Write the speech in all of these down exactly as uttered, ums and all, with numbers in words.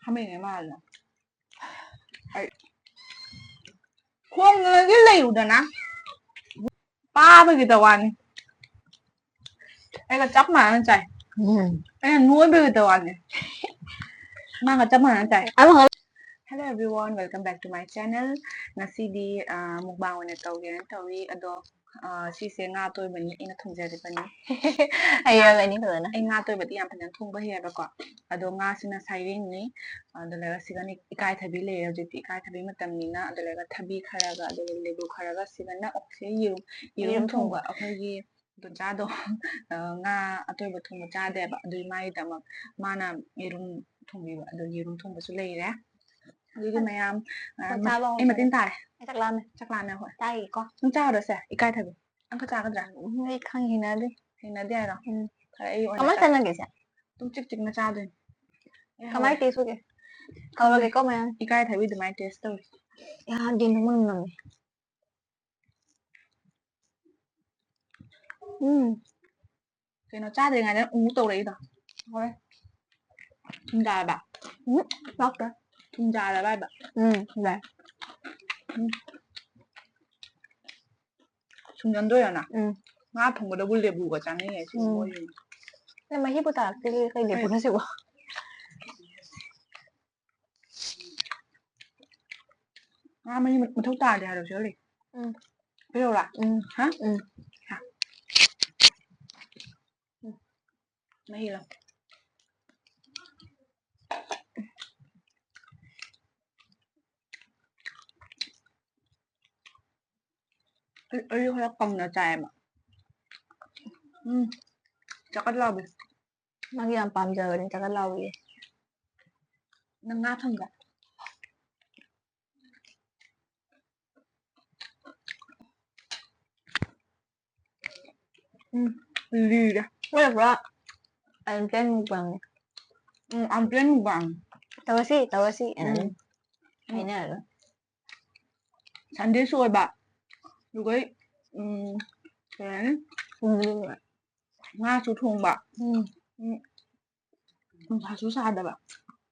ꯐꯝꯃꯤꯅꯦ ꯃꯥꯅ꯫ ꯑꯩ ꯈꯣꯡꯗꯅꯗꯤ ꯂꯩꯔꯨꯗꯅ ꯄꯥꯕꯒꯤ ꯇꯋꯥꯅꯤ꯫ ꯑꯩꯒ ꯆꯞ ꯃꯥꯟꯅꯅ ꯆꯥꯏ꯫ ꯎꯝ꯫ ꯑꯩꯅ ꯅꯣꯏꯕꯒꯤ ꯇꯋꯥꯅꯤ꯫ ꯃꯥꯒ ꯆꯞ ꯃꯥꯟꯅꯅ ꯆꯥꯏ꯫ ꯑꯃ ꯍꯧ- Hello everyone, welcome back to my channel. ꯉꯁꯤꯗꯤ ꯃꯨꯛꯕꯥꯡ ꯑꯣꯏꯅ ꯇꯧꯒꯦꯅ ꯇꯧꯏ꯫ ꯑꯗꯣ ꯁꯤꯁꯦ ꯉꯥ ꯑꯇꯣꯏꯕꯅꯤ, ꯑꯩꯅ ꯊꯣꯡꯖꯔꯤꯕꯅꯤ꯫ ꯍꯩꯔꯕꯅꯤ ꯐꯖꯅ꯫ ꯑꯩ ꯉꯥ ꯑꯇꯣꯏꯕꯗꯤ ꯌꯥꯝ ꯐꯖꯅ ꯊꯣꯡꯕ ꯍꯩꯌꯦꯕꯀꯣ꯫ ꯑꯗꯣ ꯉꯥꯁꯤꯅ ꯁꯩꯔꯦꯡꯅꯤ꯫ ꯑꯗꯨ ꯂꯩꯔꯒ ꯁꯤꯒꯅ ꯏꯀꯥꯏꯊꯕꯤ ꯂꯩꯔꯦ꯫ ꯍꯧꯖꯤꯛꯇꯤ ꯏꯀꯥꯏꯊꯕꯤ ꯃꯇꯝꯅꯤꯅ꯫ ꯑꯗꯨ ꯂꯩꯔꯒ ꯊꯕꯤ ꯈꯔꯒ, ꯑꯗꯨꯒ ꯂꯦꯕꯨ ꯈꯔꯒ, ꯁꯤꯒꯅ ꯑꯣꯛꯁꯦ ꯌꯦꯔꯨꯝ, ꯌꯦꯔꯨꯝ ꯌꯦꯔꯨꯝ ꯊꯣꯡꯕ꯫ ꯊꯣꯡꯕ꯫ ꯑꯩꯈꯣꯏꯒꯤ ꯗꯣꯟꯆꯥꯗꯣ ꯉꯥ ꯑꯇꯣꯏꯕ ꯊꯣꯡꯕ ꯆꯥꯗꯦꯕ꯫ ꯑꯗꯨꯒꯤ ꯃꯥꯒꯤꯗꯃꯛ ꯃꯥꯅ ꯌꯦꯔꯨꯝ ꯊꯣꯡꯕꯤꯕ꯫ ꯑꯗꯨ ꯌꯦꯔꯨꯝ ꯊꯣꯡꯕꯁꯨ ꯂꯩꯔꯦ꯫ ꯑꯗꯨꯗꯤ ꯃꯌꯥꯝ, ꯑ, ꯆꯥꯛ ꯂꯥꯝꯃꯦ꯫ ꯑꯩ ꯃꯇꯦꯡ ꯇꯥꯔꯦ꯫ ꯑꯩ ꯆꯥꯛ ꯂꯥꯝꯃꯦ꯫ ꯆꯥꯛ ꯂꯥꯝꯃꯦ, ꯍꯣꯏ꯫ ꯆꯥꯏꯌꯦꯀꯣ꯫ ꯅꯪ ꯆꯥꯔꯨꯔꯁꯦ, ꯏꯀꯥꯏꯊꯕꯤ꯫ ꯅꯪ ꯈꯔ ꯆꯥꯒꯗ꯭ꯔꯥ? ꯎꯝ, ꯑꯩ ꯈꯪ ꯍꯩꯅꯗꯦ꯫ ꯍꯩꯅꯗꯦ ꯍꯥꯏꯔꯣ? ꯎꯝ꯫ ꯐꯔꯦ, ꯑꯩ ꯑꯣꯏꯅ ꯀꯃꯥꯏ ꯆꯥ-, ꯆꯠꯅꯒꯦ ꯁꯦ? ꯑꯗꯨꯝ ꯆꯤꯛ ꯆꯤꯛꯅ ꯆꯥꯗꯣꯏꯅꯤ꯫ ꯑꯩ ꯀꯃꯥꯏ ꯍꯧꯔꯦ꯫ Taste ꯎꯒꯦ? ꯍꯧꯔꯒꯦꯀꯣ ꯃꯌꯥꯝ꯫ ꯏꯀꯥꯏꯊꯕꯤ ꯑꯗꯨꯃꯥꯏꯅ taste ꯇꯧꯏ꯫ ꯌꯥꯗꯦ, ꯅꯪ ꯃꯅꯝ ꯅꯝꯃꯦ꯫ ꯎꯝ꯫ ꯀꯩꯅꯣ ꯆꯥꯗ꯭ꯔꯤꯉꯩꯗ ꯎ ꯇꯧꯔꯛꯏꯗꯣ? ꯍꯣꯏ꯫ ꯊꯨꯝꯖꯥꯔꯕ? ꯎꯝ, ꯌꯥꯎꯗꯦ꯫ ꯊꯨꯝꯖꯥꯔꯕ ꯍꯥꯏꯕ? ꯎꯝ, ꯌꯥꯏ꯫ ꯎꯝ꯫ ꯁꯨꯡꯖꯟꯗꯣꯏꯔꯣ ꯅꯪ? ꯎꯝ꯫ ꯉꯥ ꯊꯣꯡꯕꯗꯕꯨ ꯂꯦꯕꯨꯒ ꯆꯥꯅꯩꯌꯦ, ꯁꯤ ꯎꯝ꯫ ꯃꯣꯏ꯫ ꯑꯦ, ꯃꯍꯤꯕꯨ ꯇꯥꯔꯛꯇꯦ, ꯀꯩ ꯂꯦꯕꯨꯅꯣ ꯁꯤꯕꯣ? ꯉꯥ ꯃꯍꯤ ꯃꯊꯧ ꯇꯥꯗꯦ ꯍꯥꯏꯔꯣ, ꯁꯤ ꯍꯧꯖꯤꯛ? ꯎꯝ꯫ ꯀꯩꯗꯧꯔꯥ? ꯎꯝ꯫ ꯍꯥ? ꯎꯝ꯫ ꯍꯥ? ꯎꯝ꯫ ꯃꯍꯤꯔꯣ? ꯑꯩ, ꯑꯩꯁꯨ ꯈꯔ ꯀꯪꯅ ꯆꯥꯏꯌꯦꯕ꯫ ꯎꯝ꯫ ꯆꯀꯠ ꯂꯥꯎꯕꯤ꯫ ꯃꯥꯒꯤ ꯌꯥꯝ ꯄꯥꯝꯖꯕꯅꯦ ꯆꯀꯠ ꯂꯥꯎꯕꯤ꯫ ꯅꯪ ꯉꯥ ꯊꯝꯕ꯭ꯔꯥ? ꯎꯝ, ꯂꯤꯔꯦ꯫ ꯃꯣꯏꯅ ꯄꯨꯔꯥ unplanned mukbangꯅꯦ꯫ ꯎꯝ, unplanned mukbang꯫ ꯇꯧꯔꯁꯤ, ꯇꯧꯔꯁꯤ, ꯑꯅ ꯎꯝ꯫ ꯑꯗꯨꯝ ꯍꯥꯏꯅꯔꯒ꯫ Sundayꯁꯨ ꯑꯣꯏꯕ꯫ ꯑꯗꯨꯒ, ꯎꯝ, ꯀꯩ ꯍꯥꯏꯅꯤ? ꯎꯝ꯫ ꯉꯥꯁꯨ ꯊꯣꯡꯕ꯫ ꯎꯝ꯫ ꯎꯝ꯫ ꯅꯨꯡꯁꯥꯁꯨ ꯁꯥꯗꯕ꯫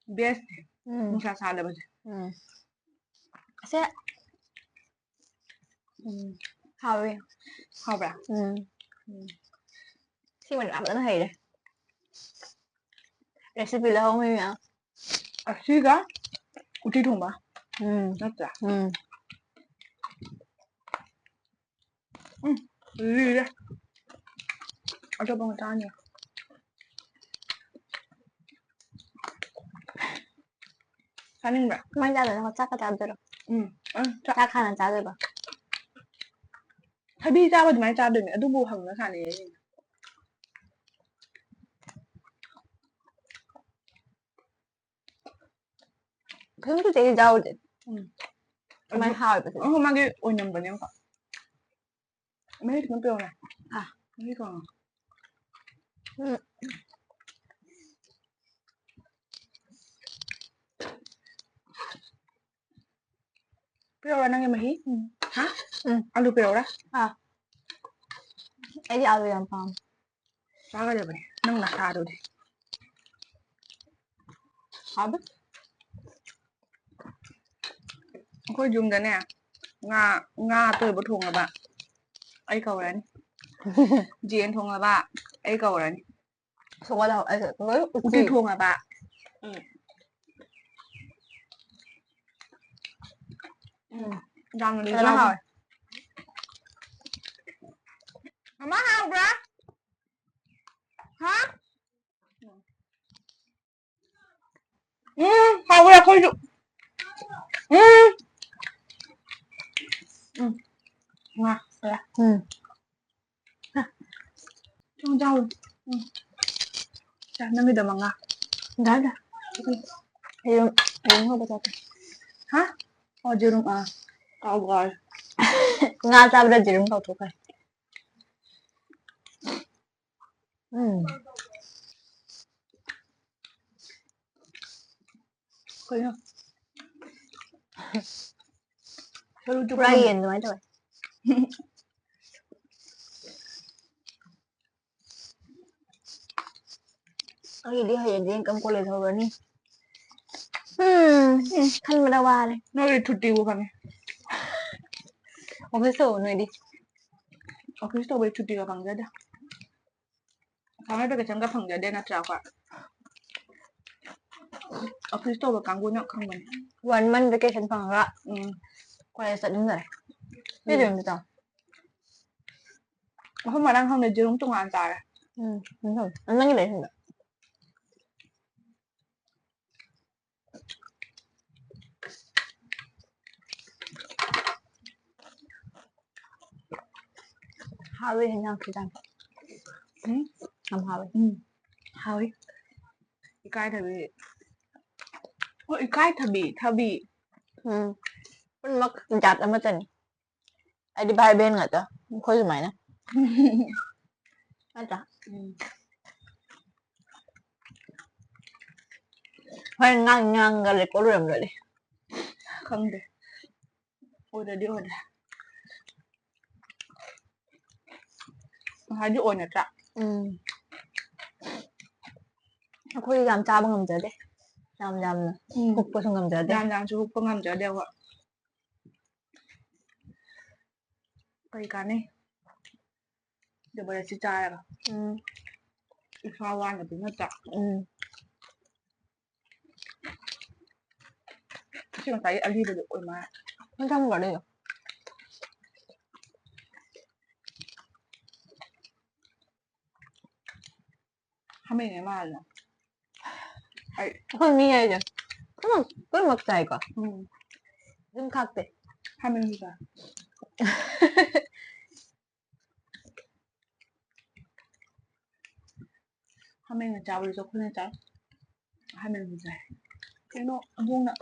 ꯕꯦꯁꯅꯦ꯫ ꯎꯝ꯫ ꯅꯨꯡꯁꯥ ꯁꯥꯗꯕꯁꯦ꯫ ꯎꯝ꯫ ꯑꯁꯦ꯫ ꯎꯝ꯫ ꯍꯥꯎꯋꯦ꯫ ꯍꯥꯎꯕ꯭ꯔꯥ? ꯎꯝ꯫ ꯎꯝ꯫ ꯁꯤ ꯃꯅꯥ ꯐꯖꯅ ꯍꯩꯔꯦ꯫ Recipe ꯂꯧꯍꯧ ꯃꯤ ꯃꯌꯥꯝ꯫ ꯑꯁꯤꯒ ꯎꯇꯤ ꯊꯣꯡꯕ꯫ ꯎꯝ꯫ ꯅꯠꯇ꯭ꯔꯥ? ꯎꯝ꯫ ꯎꯝ, ꯂꯤꯔꯦ꯫ ꯑꯇꯣꯞꯄ ꯑꯃ ꯆꯥꯅꯤ꯫ ꯆꯥꯅꯤꯡꯕ꯭ꯔꯥ? ꯀꯃꯥꯏꯅ ꯆꯥꯗꯣꯏꯅꯣ? ꯆꯥꯛꯀ ꯆꯥꯗꯣꯏꯔꯣ? ꯎꯝ, ꯑ, ꯆꯥꯛ꯫ ꯆꯥꯛ ꯍꯥꯟꯅ ꯆꯥꯗꯣꯏꯕ? ꯊꯕꯤ ꯆꯥꯕ ꯑꯗꯨꯃꯥꯏꯅ ꯆꯥꯗꯣꯏꯅꯦ꯫ ꯑꯗꯨꯕꯨ ꯍꯪꯉ ꯁꯥꯟꯅꯩ ꯑꯩꯅ꯫ ꯐꯖꯅ ꯆꯦ ꯌꯥꯎꯗꯦ꯫ ꯎꯝ꯫ ꯀꯃꯥꯏꯅ ꯑꯗꯨ ꯍꯥꯎꯋꯦꯕ ꯁꯤꯗꯤ? ꯑꯍꯨꯝ ꯃꯥꯒꯤ ꯑꯣꯏꯅꯝꯕꯅꯦ ꯑꯃꯨꯛꯀ꯫ ꯃꯍꯤ ꯈꯤꯇꯪ ꯄꯤꯔꯛꯎꯅꯦ꯫ ꯑꯥ꯫ ꯃꯍꯤ ꯀꯪꯉꯦ꯫ ꯎꯝ꯫ ꯄꯤꯔꯛꯎꯔꯥ ꯅꯪꯒꯤ ꯃꯍꯤ? ꯎꯝ꯫ ꯍꯥ? ꯎꯝ꯫ ꯑꯂꯨ ꯄꯤꯔꯛꯎꯔꯥ? ꯑꯥ꯫ ꯑꯩꯗꯤ ꯑꯂꯨ ꯌꯥꯝ ꯄꯥꯝꯃꯦ꯫ ꯆꯥꯒꯗꯕꯅꯤ ꯅꯪ ꯅꯁꯥꯗꯨꯗꯤ꯫ ꯍꯥꯎꯕ? ꯑꯩꯈꯣꯏ ꯌꯨꯝꯗꯅꯦ ꯉꯥ, ꯉꯥ ꯑꯇꯣꯏꯕ ꯊꯣꯡꯉꯕ ꯑꯩ ꯀꯧꯔꯅꯤ꯫ ꯌꯦꯟ ꯊꯣꯡꯉꯕ ꯑꯩ ꯀꯧꯔꯅꯤ꯫ ꯁꯒꯣꯜ ꯍꯋꯥꯏ, ꯑꯩ ꯂꯣꯏ ꯎꯇꯤ꯫ ꯎꯇꯤ ꯊꯣꯡꯉꯕ꯫ ꯎꯝ꯫ ꯎꯝ꯫ ꯌꯥꯝꯅ ꯐꯖꯅ ꯍꯥꯎꯋꯦ꯫ ꯍꯥꯎꯋꯦ꯫ ꯃꯃꯥ ꯍꯥꯎꯕ꯭ꯔꯥ? ꯍꯥ? ꯎꯝ, ꯍꯥꯎꯋꯦ ꯑꯩꯈꯣꯏꯁꯨ꯫ ꯎꯝ꯫ ꯎꯝ꯫ ꯉꯥ ꯈꯔ꯫ ꯎꯝ꯫ ꯍꯥ꯫ ꯆꯨꯝ ꯆꯥꯎ꯫ ꯎꯝ꯫ ꯆꯥ, ꯅꯪꯒꯤꯗ ꯃꯉꯥ꯫ ꯌꯥꯔꯦ, ꯌꯥꯔꯦ꯫ ꯌꯦꯔꯨꯝ, ꯌꯦꯔꯨꯝ ꯍꯧꯕ ꯆꯥꯁꯦ꯫ ꯍꯥ? ꯑꯣ, ꯌꯦꯔꯨꯝ, ꯑꯥ꯫ ꯀꯥꯎꯕꯨ ꯀꯥꯎꯔꯦ꯫ ꯉꯥ ꯆꯥꯕꯗ ꯌꯦꯔꯨꯝ ꯀꯥꯎꯊꯣꯛꯈ꯭ꯔꯦ꯫ ꯎꯝ꯫ ꯀꯩꯅꯣ? ꯁꯔꯨ ꯆꯨꯞꯄ ꯄꯨꯔꯥ ꯉꯝꯗꯦ꯫ ꯌꯦꯟ ꯑꯗꯨꯃꯥꯏꯅ ꯇꯧꯋꯦ꯫ ꯑꯩꯒꯤꯗꯤ ꯍꯌꯦꯡꯗꯤ income college ꯍꯧꯔꯅꯤ꯫ ꯎꯝ, ꯈꯟꯕꯗ ꯋꯥꯔꯦ꯫ ꯅꯣꯏꯗꯤ ꯊꯨꯇꯤꯕꯨ ꯐꯪꯉꯦ꯫ ꯑꯣꯐꯤꯁ ꯇꯧꯕ ꯅꯣꯏꯗꯤ? ꯑꯣꯐꯤꯁ ꯇꯧꯕꯩ ꯊꯨꯇꯤꯒ ꯐꯪꯖꯗꯦ꯫ ꯁꯝꯃꯔ ꯚꯦꯀꯦꯁꯟꯒ ꯐꯪꯖꯗꯦ ꯅꯠꯇ꯭ꯔꯥ ꯑꯩꯈꯣꯏ? ꯑꯣꯐꯤꯁ ꯇꯧꯕ ꯀꯥꯡꯕꯨꯅ ꯈꯪꯕꯅꯤ꯫ ꯋꯥꯟ ꯃꯟ ꯚꯦꯀꯦꯁꯟ ꯐꯪꯉꯒ ꯎꯝ꯫ ꯀꯣꯂꯦꯖ ꯆꯠꯅꯤꯡꯗꯔꯦ꯫ ꯁꯤꯁꯦ ꯑꯝꯇ ꯆꯥꯎ꯫ ꯃꯐꯝ ꯃꯔꯥꯡ ꯈꯪꯗꯦ, ꯌꯦꯔꯨꯝ ꯇꯣꯉꯥꯟ ꯆꯥꯔꯦ꯫ ꯎꯝ, ꯎꯝ, ꯅꯪꯒꯤ ꯂꯩ ꯁꯤꯗ꯫ ꯍꯥꯎꯋꯦ ꯍꯦꯟꯖꯥꯡ ꯈꯤꯇꯪ꯫ ꯎꯝ? ꯌꯥꯝ ꯍꯥꯎꯋꯦ꯫ ꯎꯝ, ꯍꯥꯎꯋꯤ꯫ ꯏꯀꯥꯏꯊꯕꯤ꯫ ꯍꯣꯏ, ꯏꯀꯥꯏꯊꯕꯤ, ꯊꯕꯤ꯫ ꯎꯝ꯫ ꯄꯨꯝꯅꯃꯛ ꯖꯥꯠ ꯑꯃꯠꯇꯅꯤ꯫ ꯑꯩꯗꯤ ꯚꯥꯏ ꯕꯦꯟ ꯉꯥꯛꯇ, ꯑꯩꯈꯣꯏ ꯁꯨꯃꯥꯏꯅ꯫ ꯅꯠꯇ꯭ꯔꯥ? ꯎꯝ꯫ ꯍꯣꯏ, ꯉꯥꯡ-, ꯉꯥꯡꯒ record ꯑꯣꯏꯔꯝꯗ꯭ꯔꯗꯤ꯫ ꯈꯪꯗꯦ꯫ ꯑꯣꯏꯗ꯭ꯔꯗꯤ ꯑꯣꯏꯗ꯭ꯔꯦ꯫ ꯉꯁꯥꯏꯗꯤ ꯑꯣꯏ ꯅꯠꯇ꯭ꯔꯥ? ꯎꯝ꯫ ꯑꯩꯈꯣꯏ ꯌꯥꯝ ꯆꯥꯕ ꯉꯝꯖꯗꯦ꯫ ꯌꯥꯝ ꯌꯥꯝꯅ ꯎꯝ꯫ ꯍꯨꯞꯄꯁꯨ ꯉꯝꯖꯗꯦ꯫ ꯌꯥꯝ ꯌꯥꯝꯁꯨ ꯍꯨꯞꯄ ꯉꯝꯖꯗꯦ ꯑꯩꯈꯣꯏ꯫ ꯀꯔꯤ ꯀꯥꯟꯅꯩ? ꯖꯕꯔꯗꯁꯇꯤ ꯆꯥꯔꯒ꯫ ꯎꯝ꯫ ꯏꯁꯥ ꯋꯥꯅꯕ ꯅꯠꯇ꯭ꯔꯥ? ꯎꯝ꯫ ꯁꯤ ꯉꯁꯥꯏꯒꯤ ꯑꯂꯤꯕꯗꯣ ꯑꯣꯏ ꯃꯥꯜꯂꯦ꯫ ꯅꯪ ꯊꯝꯈ꯭ꯔꯣ ꯑꯗꯨꯏꯗꯣ꯫ ꯍꯥꯃꯦꯡꯅꯦ ꯃꯥꯜꯂꯦ꯫ ꯑꯩ ꯑꯩꯈꯣꯏ ꯃꯤ ꯍꯥꯏꯁꯦ ꯄꯨꯝꯅꯃꯛ, ꯄꯨꯝꯅꯃꯛ ꯆꯥꯏꯀꯣ꯫ ꯎꯝ꯫ ꯑꯗꯨꯝ ꯈꯥꯛꯇꯦ꯫ ꯍꯥꯃꯦꯡꯁꯨ ꯆꯥꯏ꯫ ꯍꯥꯃꯦꯡꯅ ꯆꯥꯕꯗꯨꯁꯨ ꯑꯩꯈꯣꯏꯅ ꯆꯥꯏ꯫ ꯍꯥꯃꯦꯡꯁꯨ ꯆꯥꯏ꯫ ꯀꯩꯅꯣ ꯍꯧꯗꯣꯡꯅ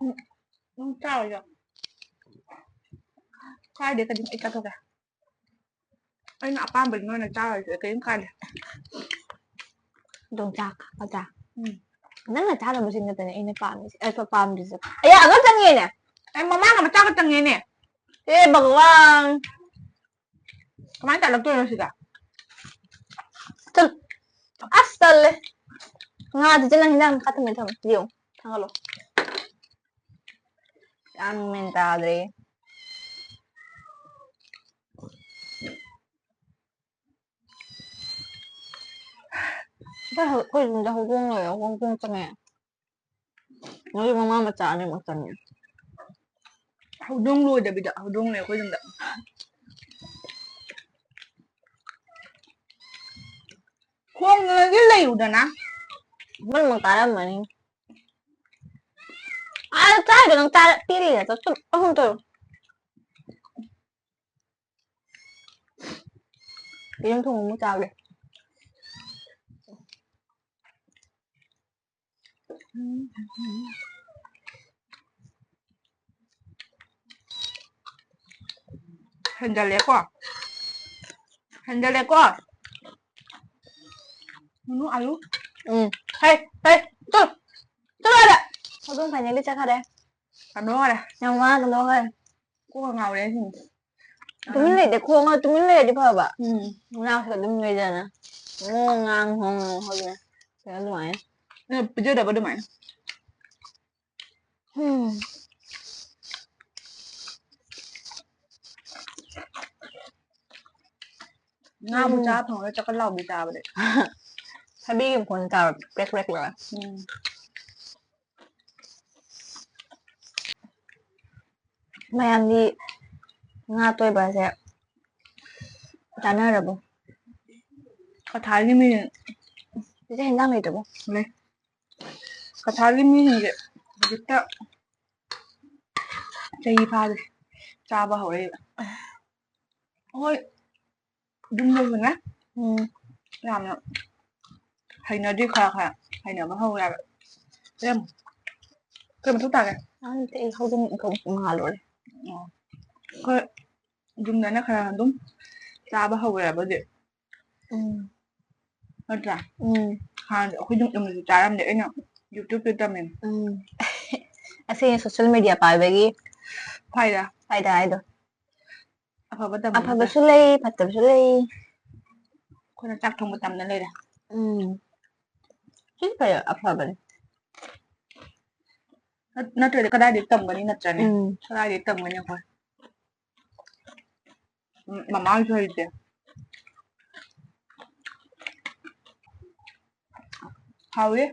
ꯎꯝ, ꯎꯝ, ꯆꯥꯔꯣꯏꯗ꯫ ꯀꯥꯏꯗꯦ, ꯀꯔꯤ ꯑꯩ ꯆꯥꯊꯣꯛꯀꯦ꯫ ꯑꯩꯅ ꯑꯄꯥꯝꯕꯗꯤ ꯅꯣꯏꯅ ꯆꯥꯔꯣꯏꯁꯦ, ꯀꯔꯤꯝ ꯀꯥꯏꯗꯦ꯫ ꯑꯗꯨꯝ ꯆꯥ, ꯆꯥ꯫ ꯎꯝ꯫ ꯅꯪꯅ ꯆꯥꯗꯕꯁꯤꯡ ꯅꯠꯇꯅꯦ ꯑꯩꯅ ꯄꯥꯝꯃꯤꯁꯦ, ꯑꯩ ꯄꯥꯝꯗ꯭ꯔꯤꯁꯦ꯫ ꯑꯌꯥ, ꯑꯉꯛ ꯆꯪꯉꯦꯅꯦ꯫ ꯑꯩ ꯃꯃꯥꯡ ꯑꯃ ꯆꯥꯕ ꯇꯪꯉꯦꯅꯦ꯫ ꯑꯦ ꯚꯒꯋꯥꯟ꯫ ꯀꯃꯥꯏꯅ ꯇꯥꯜꯂꯛꯇꯣꯏꯅꯣ ꯁꯤꯗ? ꯆꯠ-, ꯑꯁ, ꯇꯜꯂꯦ꯫ ꯉꯥꯗꯨꯗꯤ ꯅꯪ ꯍꯤꯟꯖꯥꯡ ꯃꯈꯥ ꯊꯝꯃꯦ, ꯊꯝꯃꯦ꯫ ꯌꯦꯡꯉꯨ, ꯊꯥꯡꯒꯠꯂꯣ꯫ ꯌꯥꯝ ꯃꯦꯟ ꯇꯥꯗ꯭ꯔꯦ꯫ ꯑꯩꯈꯣꯏ ꯍꯧ-, ꯑꯩꯈꯣꯏ ꯌꯨꯝꯗ ꯍꯧꯗꯣꯡ ꯂꯣꯏꯔꯦ, ꯍꯧꯗꯣꯡ ꯆꯪꯉꯦ꯫ ꯃꯣꯏ ꯃꯃꯥ ꯃꯆꯥ ꯑꯅꯤꯃꯛ ꯆꯪꯉꯦ꯫ ꯍꯧꯗꯣꯡ ꯂꯣꯏꯗꯕꯤꯗ ꯍꯧꯗꯣꯡ ꯂꯩ ꯑꯩꯈꯣꯏ ꯌꯨꯝꯗ꯫ ꯈꯣꯡꯗꯅꯗꯤ ꯂꯩꯌꯨꯗꯅ꯫ ꯃꯣꯏꯃꯛ ꯇꯥꯔꯝꯃꯅꯤ꯫ ꯑꯥ, ꯆꯥꯏꯗꯣ ꯅꯪ ꯆꯥꯔ-, ꯄꯤꯔꯤꯔ? ꯆꯠ-, ꯆꯠ-, ꯑꯍꯨꯝ ꯇꯧꯔꯣ꯫ ꯌꯦꯔꯨꯝ ꯊꯣꯡꯕ ꯑꯃꯨꯛ ꯆꯥꯒꯦ꯫ ꯍꯦꯟꯖꯜꯂꯦꯀꯣ꯫ ꯍꯦꯟꯖꯜꯂꯦꯀꯣ꯫ ꯅꯨꯅꯨ ꯑꯂꯨ꯫ ꯎꯝ꯫ ꯍꯩ, ꯍꯩ, ꯆꯠꯂꯨ꯫ ꯆꯠꯂꯨ ꯑꯥꯗ꯫ ꯍꯧꯗꯣꯡ finally ꯆꯠꯈꯔꯦ꯫ ꯀꯟꯗꯣꯛꯈꯔꯦ꯫ ꯌꯥꯝ ꯋꯥꯅ ꯀꯟꯗꯣꯛꯈꯔꯦ꯫ ꯀꯣꯛꯀ ꯉꯥꯎꯔꯦ ꯑꯩꯁꯤꯅꯦ꯫ ꯇꯨꯃꯤꯟ ꯂꯩꯗꯦ, ꯈꯣꯡꯉ ꯇꯨꯃꯤꯟ ꯂꯩꯔꯗꯤ ꯐꯕ꯫ ꯎꯝ꯫ ꯉꯥꯡꯁꯨ ꯑꯗꯨꯝ ꯂꯩꯗꯅ꯫ ꯉꯣ ꯉꯥꯡ ꯉꯣ ꯉꯥꯡ ꯍꯧꯗꯅ꯫ ꯁꯤꯗ ꯑꯗꯨꯃꯥꯏꯅ꯫ ꯑꯗꯨꯅ ꯄꯤꯖꯗꯕ ꯑꯗꯨꯃꯥꯏꯅ꯫ ꯎꯝ꯫ ꯉꯥꯕꯨ ꯎꯝ꯫ ꯆꯥ ꯐꯪꯉꯔꯣꯏ, ꯆꯀꯠ ꯂꯥꯎꯕꯤ ꯆꯥꯕꯗꯤ꯫ ꯊꯕꯤꯒꯤ ꯃꯈꯣꯟ ꯇꯥꯕ, ꯀ꯭ꯔꯦꯛ ꯀ꯭ꯔꯦꯛ ꯂꯥꯎꯔ꯫ ꯎꯝ꯫ ꯃꯌꯥꯝꯗꯤ ꯉꯥ ꯑꯇꯣꯏꯕꯁꯦ ꯆꯥꯅꯔꯕꯣ? ꯀꯊꯥꯔꯒꯤ ꯃꯤ ꯆꯤꯆꯦ, ꯍꯤꯟꯖꯥꯡ ꯂꯩꯇ꯭ꯔꯕꯣ? ꯂꯩ꯫ ꯀꯊꯥꯔꯒꯤ ꯃꯤꯁꯤꯡꯁꯦ ꯍꯧꯖꯤꯛꯇ ꯆꯍꯤ ꯐꯥꯗ꯭ꯔꯤ, ꯆꯥꯕ ꯍꯧꯔꯛꯏꯕ꯫ ꯍꯣꯏ, ꯑꯗꯨꯝ ꯂꯩꯕꯅꯦ꯫ ꯎꯝ꯫ ꯌꯥꯝꯅ ꯍꯩꯅꯗ꯭ꯔꯤ, ꯈꯔ ꯈꯔ ꯍꯩꯅꯕ ꯍꯧꯔꯦꯕ꯫ ꯀꯩꯝ, ꯀꯩ ꯃꯊꯧ ꯇꯥꯒꯦ? ꯅꯪꯗꯤ ꯑꯩ ꯍꯧꯗꯣꯡ ꯃꯈꯣꯟ ꯃꯥꯜꯂꯨꯔꯦ꯫ ꯑꯣ꯫ ꯑꯩꯈꯣꯏ ꯌꯨꯝꯗꯅ ꯈꯔ ꯑꯗꯨꯝ ꯆꯥꯕ ꯍꯧꯔꯦꯕ ꯍꯧꯖꯤꯛ꯫ ꯎꯝ꯫ ꯅꯠꯇ꯭ꯔꯥ? ꯎꯝ꯫ ꯍꯥꯟꯅꯗꯤ ꯑꯩꯈꯣꯏ ꯌꯨꯝ ꯌꯨꯝꯗꯁꯨ ꯆꯥꯔꯝꯗꯦ, ꯑꯩꯅ YouTube-ꯇ ꯇꯝꯃꯤꯅꯦ꯫ ꯎꯝ꯫ ꯑꯁꯤꯅꯤ social media ꯄꯥꯏꯕꯒꯤ ꯐꯥꯏꯗꯥ꯫ ꯐꯥꯏꯗꯥ ꯍꯥꯏꯗꯣ꯫ ꯑꯐꯕ ꯇꯝꯕ ꯑꯐꯕꯁꯨ ꯂꯩ, ꯐꯠꯇꯕꯁꯨ ꯂꯩ꯫ ꯑꯩꯈꯣꯏꯅ ꯆꯥꯛ ꯊꯣꯡꯕ ꯇꯝꯅ ꯂꯩꯔꯦ꯫ ꯎꯝ꯫ ꯁꯤ ꯐꯩ, ꯑꯐꯕꯅꯤ꯫ ꯅꯠ-, ꯅꯠꯇ꯭ꯔꯗꯤ ꯀꯗꯥꯏꯗꯒꯤ ꯇꯝꯒꯅꯤ, ꯅꯠꯇ꯭ꯔꯅꯦ? ꯎꯝ꯫ ꯀꯗꯥꯏꯗꯒꯤ ꯇꯝꯒꯅꯤ ꯑꯩꯈꯣꯏ? ꯎꯝ, ꯃꯃꯥꯁꯨ ꯍꯩꯇꯦ꯫ ꯍꯥꯎꯋꯦ꯫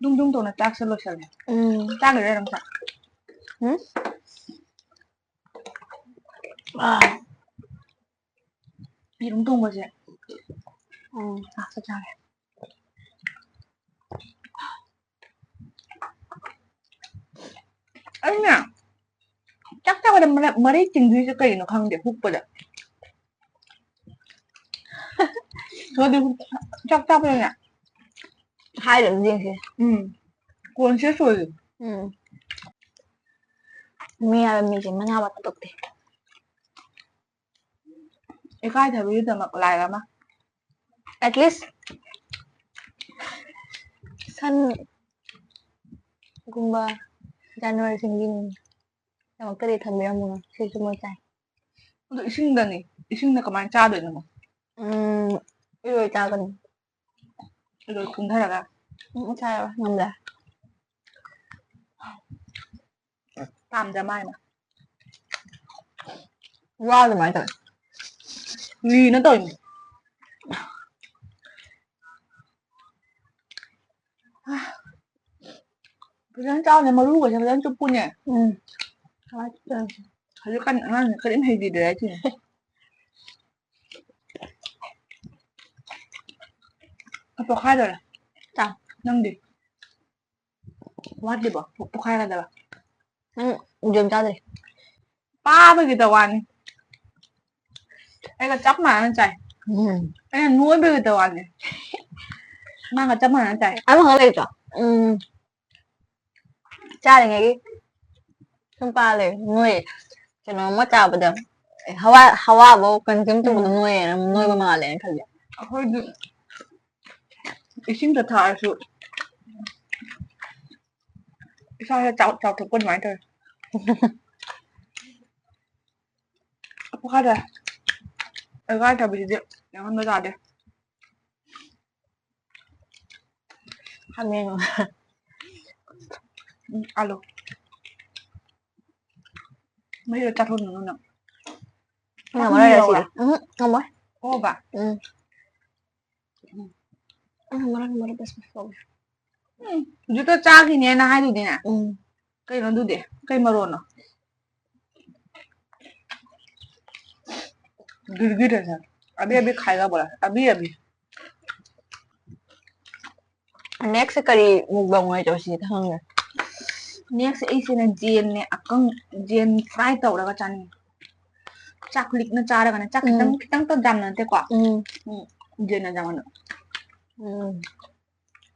ꯗꯨꯡ ꯗꯨꯡ ꯇꯧꯅ ꯆꯥꯛꯁꯦ ꯂꯣꯏꯁꯜꯂꯦ꯫ ꯎꯝ꯫ ꯆꯥꯈꯤꯔꯣꯏ ꯅꯪ ꯆꯥꯛ? ꯎꯝ? ꯑꯥ꯫ ꯌꯦꯔꯨꯝ ꯊꯣꯡꯕꯁꯦ꯫ ꯎꯝ꯫ ꯆꯥꯛ ꯆꯥꯔꯦ꯫ ꯑꯩꯅꯦ, ꯆꯥꯛ ꯆꯥꯕꯗ ꯃꯔ-, ꯃꯔꯩ ꯆꯤꯡꯗꯣꯏꯁꯦ ꯀꯩꯅꯣ ꯈꯪꯗꯦ, ꯍꯨꯛꯄꯗ꯫ ꯑꯗꯨ ꯆꯥꯛ ꯆꯥꯕꯗꯅꯦ꯫ ꯍꯥꯏꯗ꯭ꯔꯗꯤ ꯌꯦꯡꯁꯦ꯫ ꯎꯝ꯫ Conscious ꯑꯣꯏꯌꯦ꯫ ꯎꯝ꯫ ꯃꯤ ꯍꯥꯏꯕ ꯃꯤꯁꯦ ꯃꯅꯥ ꯃꯊꯧ ꯇꯧꯗꯦ꯫ ꯏꯀꯥꯏꯊꯕꯒꯤꯗꯃꯛ ꯂꯥꯏꯔ ꯑꯃ꯫ At least ꯁꯟꯒꯨꯝꯕ ꯖꯥꯅꯋꯥꯔꯁꯤꯡꯒꯤ ꯗꯃꯛꯇꯗꯤ ꯊꯝꯕꯤꯔꯝꯃꯣ, ꯁꯤꯁꯨ ꯃꯣꯏ ꯆꯥꯏ꯫ ꯑꯗꯣ ꯏꯁꯤꯡꯗꯅꯤ, ꯏꯁꯤꯡꯅ ꯀꯃꯥꯏꯅ ꯆꯥꯗꯣꯏꯅꯣ? ꯎꯝ, ꯏꯔꯣꯏ ꯆꯥꯒꯅꯤ꯫ ꯏꯔꯣꯏ ꯀꯨꯝꯊꯔꯒ? ꯎꯝ, ꯆꯥꯔꯣꯏ, ꯉꯝꯗꯦ꯫ ꯄꯥꯝꯗ꯭ꯔ ꯃꯥꯜꯂꯦ꯫ ꯋꯥ ꯑꯗꯨꯃꯥꯏꯅ ꯇꯧꯋꯦ꯫ ꯂꯤꯅ ꯇꯧꯔꯤꯅꯦ꯫ ꯐꯖꯅ ꯆꯥꯎꯅꯦ, ꯃꯔꯨꯒꯁꯦ ꯐꯖꯅ ꯆꯨꯞꯄꯨꯅꯦ꯫ ꯎꯝ꯫ ꯍꯧꯖꯤꯛꯀꯥꯟ ꯑꯉꯥꯡꯁꯤꯡ ꯀꯔꯤꯝ ꯍꯩꯕꯤꯗ꯭ꯔꯦ ꯍꯥꯏꯁꯤꯅꯦ꯫ ꯄꯣꯛꯈꯥꯏꯗꯧꯔꯦ꯫ ꯆꯥ꯫ ꯅꯪꯗꯤ? ꯋꯥꯠꯂꯤꯕꯣ? ꯄꯣꯛꯈꯥꯏꯒꯗꯕ꯫ ꯅꯪ ꯌꯦꯔꯨꯝ ꯆꯥꯗ꯭ꯔꯤ? ꯄꯥꯕꯒꯤ ꯇꯧꯋꯥꯅꯤ꯫ ꯑꯩꯒ ꯆꯞ ꯃꯥꯟꯅꯅ ꯆꯥꯏ꯫ ꯎꯝ꯫ ꯑꯩꯅ ꯅꯣꯏꯕꯒꯤ ꯇꯧꯋꯥꯅꯤ꯫ ꯃꯥꯒ ꯆꯞ ꯃꯥꯟꯅꯅ ꯆꯥꯏ꯫ ꯑꯃꯈꯛ ꯂꯩꯇ꯭ꯔꯣ? ꯎꯝ꯫ ꯆꯥꯔꯤꯉꯩꯒꯤ ꯁꯨꯝ ꯄꯥ ꯂꯩ꯫ ꯅꯣꯏ ꯀꯩꯅꯣꯝꯃ ꯆꯥꯕꯗ ꯍꯋꯥ-, ꯍꯋꯥꯕꯧ consume ꯇꯧꯕꯗ ꯎꯝ꯫ ꯅꯣꯏꯌꯦꯅ, ꯅꯣꯏꯕ ꯎꯝ꯫ ꯃꯥꯜꯂꯦꯅ ꯈꯜꯂꯦ꯫ ꯑꯩꯈꯣꯏꯗꯤ ꯏꯁꯤꯡꯗ ꯊꯥꯔꯁꯨ ꯏꯁꯥꯁꯦ ꯆꯥꯎ-, ꯆꯥꯎꯊꯣꯛꯄ ꯑꯗꯨꯃꯥꯏꯅ ꯇꯧꯋꯦ꯫ ꯑꯄꯣꯈꯥꯗ ꯑꯒꯥꯏ ꯊꯕꯤꯁꯤꯗꯤ ꯌꯥꯝꯍꯟꯕ ꯌꯥꯗꯦ꯫ ꯍꯥꯃꯦꯡ꯫ ꯎꯝ, ꯑꯂꯨ꯫ ꯃꯍꯤꯗꯣ ꯆꯥꯊꯣꯛꯅꯤꯡꯉꯨ ꯅꯪ꯫ ꯉꯝꯃꯔꯣꯏ ꯉꯁꯤꯗꯤ꯫ ꯎꯝ, ꯉꯝꯃꯣꯏ꯫ ꯑꯣꯕ꯫ ꯎꯝ꯫ ꯎꯝ, ꯃꯔꯛ ꯃꯔꯛꯇ ꯁꯨꯝ ꯇꯧꯋꯦ꯫ ꯎꯝ, ꯍꯧꯖꯤꯛꯇ ꯆꯥꯈꯤꯅꯦꯅ ꯍꯥꯏꯗꯨꯗꯤꯅꯦ꯫ ꯎꯝ꯫ ꯀꯩꯅꯣ ꯑꯗꯨꯗꯤ? ꯀꯩ ꯃꯔꯣꯟꯅꯣ? गिरगिट है सर। अभी अभी खाएगा बोला। अभी अभी। Next ꯀꯔꯤ mukbang ꯑꯣꯏꯅ ꯇꯧꯁꯤꯒꯦ ꯈꯪꯗꯦ꯫ Next ꯑꯩꯁꯤꯅ ꯖꯦꯟꯅꯦ, ꯑꯀꯪ-, ꯖꯦꯟ fry ꯇꯧꯔꯒ ꯆꯥꯅꯤꯡꯉꯤ꯫ ꯆꯥꯛ ꯂꯤꯛꯅ ꯆꯥꯔꯒꯅꯦ, ꯆꯥꯛ ꯈꯤꯇꯪ, ꯎꯝ꯫ ꯈꯤꯇꯪꯇ ꯌꯥꯝꯅ ꯅꯠꯇꯦꯀꯣ꯫ ꯎꯝ꯫ ꯎꯝ, ꯖꯦꯟꯅ ꯌꯥꯝꯅ꯫ ꯎꯝ꯫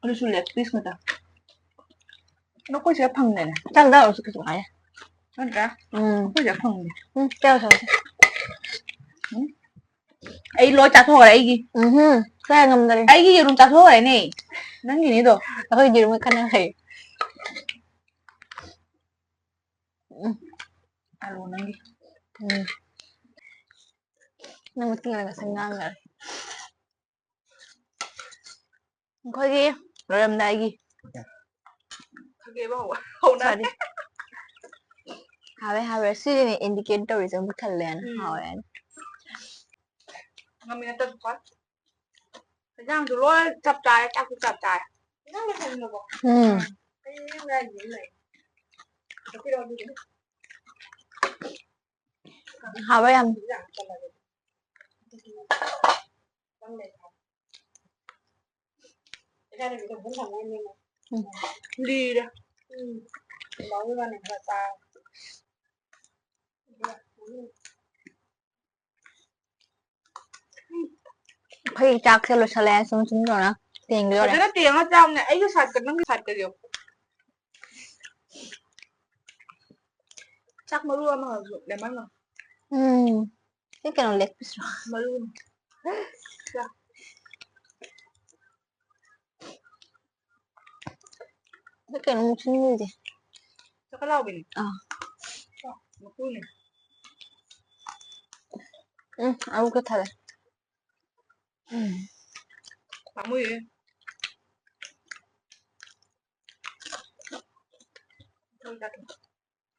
ꯑꯗꯨꯁꯨ leg piece ꯉꯥꯛꯇ꯫ ꯅꯈꯣꯏ ꯁꯤꯗ ꯐꯪꯗꯦꯅꯦ꯫ ꯆꯥꯛ ꯆꯥꯔꯨꯔꯁꯤ ꯀꯩꯁꯨ ꯀꯥꯏꯗꯦ꯫ ꯅꯠꯇ꯭ꯔꯥ? ꯎꯝ꯫ ꯑꯩꯈꯣꯏ ꯁꯤꯗ ꯐꯪꯗꯦ꯫ ꯎꯝ, ꯆꯥꯔꯨꯁꯤ, ꯆꯥꯔꯨꯁꯤ꯫ ꯎꯝ꯫ ꯑꯩ ꯂꯣꯏ ꯆꯥꯊꯣꯛꯈ꯭ꯔꯦ ꯑꯩꯒꯤ꯫ ꯎꯝꯍꯨꯝ, ꯆꯥ ꯉꯝꯗꯔꯦ꯫ ꯑꯩꯒꯤ ꯌꯦꯔꯨꯝ ꯆꯥꯊꯣꯛꯈ꯭ꯔꯦꯅꯦ꯫ ꯅꯪꯒꯤꯅꯤꯗꯣ꯫ ꯑꯩꯈꯣꯏ ꯌꯦꯔꯨꯝ ꯈꯠꯅꯈ꯭ꯔꯦ꯫ ꯎꯝ꯫ ꯑꯂꯨ ꯅꯪꯒꯤ꯫ ꯎꯝ꯫ ꯅꯪ ꯃꯇꯨꯡ ꯏꯟꯅ ꯉꯁꯥꯏ ꯉꯥꯡꯈ꯭ꯔꯦ꯫ ꯑꯩꯈꯣꯏꯒꯤ ꯂꯣꯏꯔꯝꯗꯥꯏꯒꯤ꯫ ꯈꯥꯒꯦꯕ ꯍꯧ-, ꯍꯧꯅꯔꯦ꯫ ꯁꯥꯔꯤ꯫ ꯍꯥꯎꯋꯦ, ꯍꯥꯎꯋꯦ꯫ ꯁꯤꯁꯤꯅꯦ indicate ꯇꯧꯔꯤꯁꯦ, ꯃꯨꯠꯈꯜꯂꯦꯅ꯫ ꯎꯝ꯫ ꯍꯥꯎꯋꯦ ꯍꯥꯏꯅ꯫ ꯉꯝꯃꯤ ꯅꯠꯇ꯭ꯔꯣ? ꯏꯟꯖꯥꯡꯁꯨ ꯂꯣꯏ ꯆꯞ ꯆꯥꯔꯦ, ꯆꯥꯛꯁꯨ ꯆꯞ ꯆꯥꯔꯦ꯫ ꯎꯝ꯫ ꯍꯥꯎꯋꯦ ꯌꯥꯝ꯫ ꯎꯝ꯫ ꯂꯤꯔꯦ꯫ ꯎꯝ꯫ ꯑꯩꯈꯣꯏꯒꯤ ꯆꯥꯛꯁꯦ ꯂꯣꯏꯁꯜꯂꯛꯑꯦ, ꯁꯨꯝ ꯁꯨꯝ ꯇꯧꯅ ꯇꯦꯡꯒꯦ ꯇꯧꯔꯦ꯫ ꯐꯖꯅ ꯇꯦꯡꯉ ꯆꯥꯕꯅꯦ꯫ ꯑꯩꯒꯤ side ꯀ ꯅꯪꯒꯤ side ꯀ ꯌꯦꯡꯉꯨ꯫ ꯆꯥꯛ ꯃꯔꯨ ꯑꯃ ꯍꯥꯞꯁꯨ lemon ꯅ꯫ ꯎꯝ꯫ ꯁꯤ ꯀꯩꯅꯣ leg piece ꯔꯣ? ꯃꯔꯨꯅꯤ꯫ ꯆꯥ꯫ ꯁꯤ ꯀꯩꯅꯣ ꯃꯨꯁꯤꯟ ꯃꯨꯁꯤꯟ꯫ ꯀꯂꯥꯎꯕꯤꯅꯤ꯫ ꯑꯥ꯫ ꯃꯀꯨꯅꯤ꯫ ꯎꯝ, ꯑꯃꯨꯛꯀ ꯊꯥꯔꯦ꯫ ꯎꯝ꯫ ꯄꯥꯝꯃꯨꯏꯌꯦ꯫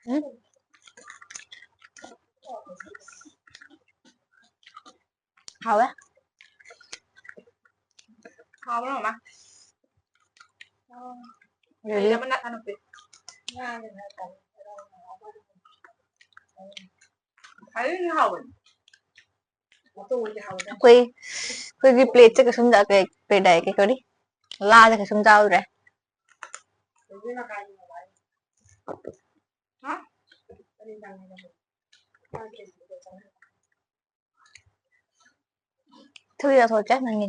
ꯎꯝ꯫ ꯍꯥꯎꯋꯦ꯫ ꯍꯥꯎꯕ꯭ꯔꯣ, ꯃꯃꯥ? ꯎꯝ꯫ ꯀꯩ ꯍꯥꯏꯕ ꯅꯆꯥꯅꯨꯄꯤ? ꯉꯥꯅꯦ ꯍꯥꯏꯇꯥꯔꯦ꯫ ꯍꯥꯎꯕꯅꯤ꯫ ꯑꯩꯈꯣꯏ, ꯑꯩꯈꯣꯏꯒꯤ plate ꯁꯦ ꯀꯩꯁꯨꯝ ꯆꯥ-, ꯀꯩ, ꯀꯩ ꯗꯥꯏ, ꯀꯩ ꯀꯧꯅꯤ? ꯂꯥꯁꯦ ꯀꯩꯁꯨꯝ ꯆꯥꯎꯗ꯭ꯔꯦ꯫ ꯍꯥ? ꯊꯨꯏ ꯆꯥꯊꯣꯛꯀꯦ ꯅꯪꯒꯤ꯫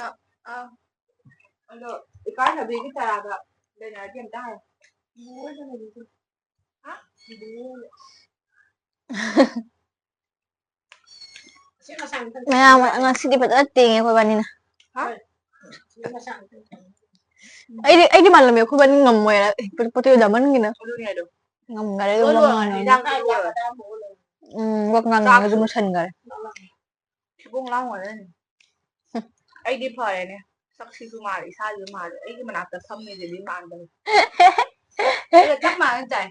ꯑ, ꯑ, ꯑꯗꯣ ꯏꯀꯥꯏꯅꯕꯤꯒꯤ ꯇꯔꯥꯗ ꯂꯩꯅꯔꯗꯤ ꯑꯝꯇ ꯍꯥꯏꯌꯣ꯫ ꯍꯥ? ꯃꯌꯥꯝ ꯉꯁꯤꯗꯤ ꯐꯖꯅ ꯇꯦꯡꯉꯦ ꯑꯩꯈꯣꯏꯕꯥꯅꯤꯅ꯫ ꯍꯥ? ꯑꯩꯗꯤ, ꯑꯩꯗꯤ ꯃꯥꯜꯂꯝꯃꯦ ꯑꯩꯈꯣꯏꯕꯥꯅꯤ ꯉꯝꯃꯣꯏꯅ, ꯄꯣꯠꯇꯨ ꯌꯥꯝꯃꯟꯒꯤꯅ꯫ ꯑꯗꯨꯅꯦ ꯑꯗꯣ꯫ ꯉꯝꯈꯔꯦ ꯑꯗꯨꯝ ꯂꯣꯏ ꯂꯣꯏꯔꯦ, ꯋꯥꯉꯥꯡ ꯏꯟꯖꯥꯡ ꯉꯝꯃꯦ꯫ ꯎꯝ, ꯋꯥ ꯉꯥꯡ ꯉꯥꯡꯕꯁꯨ ꯆꯥꯛꯁꯨ꯫ ꯃꯨꯁꯟꯈꯔꯦ꯫ ꯊꯤꯕꯣꯡ ꯂꯥꯎ ꯉꯥꯡꯅꯅꯤ꯫ ꯍꯨꯝ꯫ ꯑꯩꯗꯤ ꯐꯔꯦꯅꯦ꯫ ꯁꯛꯁꯤꯁꯨ ꯃꯥꯜꯂꯦ, ꯏꯁꯥꯁꯤꯁꯨ ꯃꯥꯜꯂꯦ꯫ ꯑꯩꯒꯤ ꯃꯅꯥꯛꯇ ꯐꯝꯃꯤꯁꯤꯗꯤ ꯃꯥꯟꯕꯅꯦ꯫ ꯑꯩꯒ ꯆꯞ ꯃꯥꯟꯅꯅ ꯆꯥꯏ꯫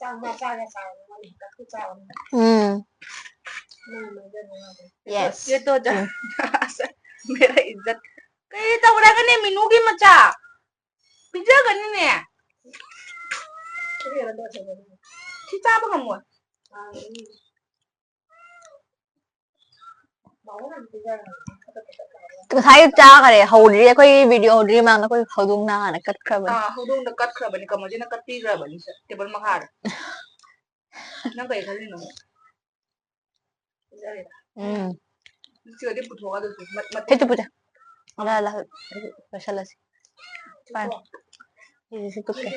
ꯆꯥꯛ ꯃꯆꯥꯒ ꯆꯥꯕ ꯃꯥꯜꯂꯦ, ꯍꯤꯗꯥꯛꯇꯨ ꯆꯥꯕꯅꯤꯅ꯫ ꯎꯝ꯫ ꯅꯣꯏ ꯃꯩꯗ ꯅꯨꯡꯉꯥꯏꯕꯅꯦ꯫ Yes. ꯌꯦ ꯇꯣ ꯖꯥ꯫ ꯎꯝ꯫ ꯃꯦꯔꯥ ꯏꯖꯠ꯫ ꯀꯩ ꯇꯧꯔꯒꯅꯦ ꯃꯤꯅꯨꯒꯤ ꯃꯆꯥ? ꯄꯤꯖꯒꯅꯤꯅꯦ꯫ ꯁꯤ ꯍꯦꯟꯅ ꯇꯧꯁꯜꯂꯣ꯫ ꯁꯤ ꯆꯥꯕ ꯉꯝꯃꯣꯏ꯫ ꯉꯁꯥꯏ ꯆꯥꯈꯔꯦ, ꯍꯧꯗ꯭ꯔꯤ, ꯑꯩꯈꯣꯏ video ꯍꯧꯗ꯭ꯔꯤ ꯃꯃꯥꯡꯗ ꯑꯩꯈꯣꯏ ꯍꯧꯗꯣꯡꯅ ꯍꯥꯟꯅ ꯀꯠꯈ꯭ꯔꯕꯅꯤ꯫ ꯑꯥ, ꯍꯧꯗꯣꯡꯗ ꯀꯠꯈ꯭ꯔꯕꯅꯤ, ꯀꯃꯣꯗꯤꯅ ꯀꯠꯄꯤꯈ꯭ꯔꯕꯅꯤ ꯁꯦ, table ꯃꯈꯥꯗ꯫ ꯅꯪ ꯀꯩ ꯈꯜꯂꯤꯅꯣ? ꯎꯝ꯫ ꯁꯤꯗꯗꯤ ꯄꯨꯊꯣꯛꯑꯣ ꯑꯗꯨꯁꯨ, ꯃꯠ-, ꯃꯠ-, ꯐꯦꯠꯇꯨ ꯄꯨꯊꯣꯛ꯫ ꯑꯂꯥ, ꯑꯂꯥ, ꯂꯣꯏꯁꯜꯂꯁꯤ꯫ ꯐꯔꯦ꯫ ꯁꯤꯁꯦ ꯁꯤ ꯇꯨꯞꯀꯦ꯫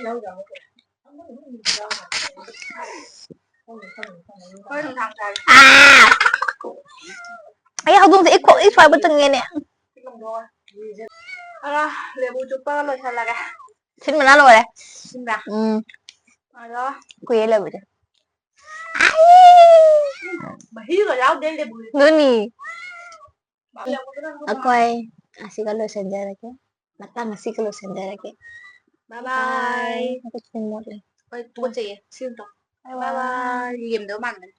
ꯍꯣꯏ, ꯅꯨꯡꯗꯥꯡ ꯆꯥꯔꯦ꯫ ꯑꯥ! ꯑꯩ ꯍꯧꯗꯣꯡꯁꯦ ꯑꯩ ꯈꯣꯡ ꯑꯩ ꯁ꯭ꯋꯥꯏꯕ ꯆꯪꯉꯦꯅꯦ꯫ ꯑꯔꯥ, ꯂꯦꯕꯨ ꯆꯨꯞꯄꯒ ꯂꯣꯏꯁꯜꯂꯒꯦ꯫ ꯁꯤꯟꯕꯅ ꯂꯣꯏꯔꯦ꯫ ꯁꯤꯟꯕ꯭ꯔꯥ? ꯎꯝ, ꯑꯗꯣ ꯀꯨꯏꯔꯦ ꯂꯩꯕꯁꯦ꯫ ꯃꯍꯤꯒ ꯌꯥꯎꯗꯦ ꯂꯦꯕꯨ꯫ ꯑꯗꯨꯅꯤ꯫ ꯑꯩꯈꯣꯏ ꯑꯁꯤꯒ ꯂꯣꯏꯁꯤꯟꯖꯔꯒꯦ꯫ ꯃꯇꯥꯡ ꯑꯁꯤꯒ ꯂꯣꯏꯁꯤꯟꯖꯔꯒꯦ꯫ Bye bye. ꯃꯈꯨꯠꯁꯦ ꯃꯣꯠꯂꯦ꯫ ꯍꯣꯏ, ꯇꯨꯀꯠꯆꯩꯌꯦ꯫ ꯁꯤ ꯑꯝꯇ꯫ Bye bye. ꯌꯦꯡꯗꯕ ꯃꯥꯟꯕꯅꯦ꯫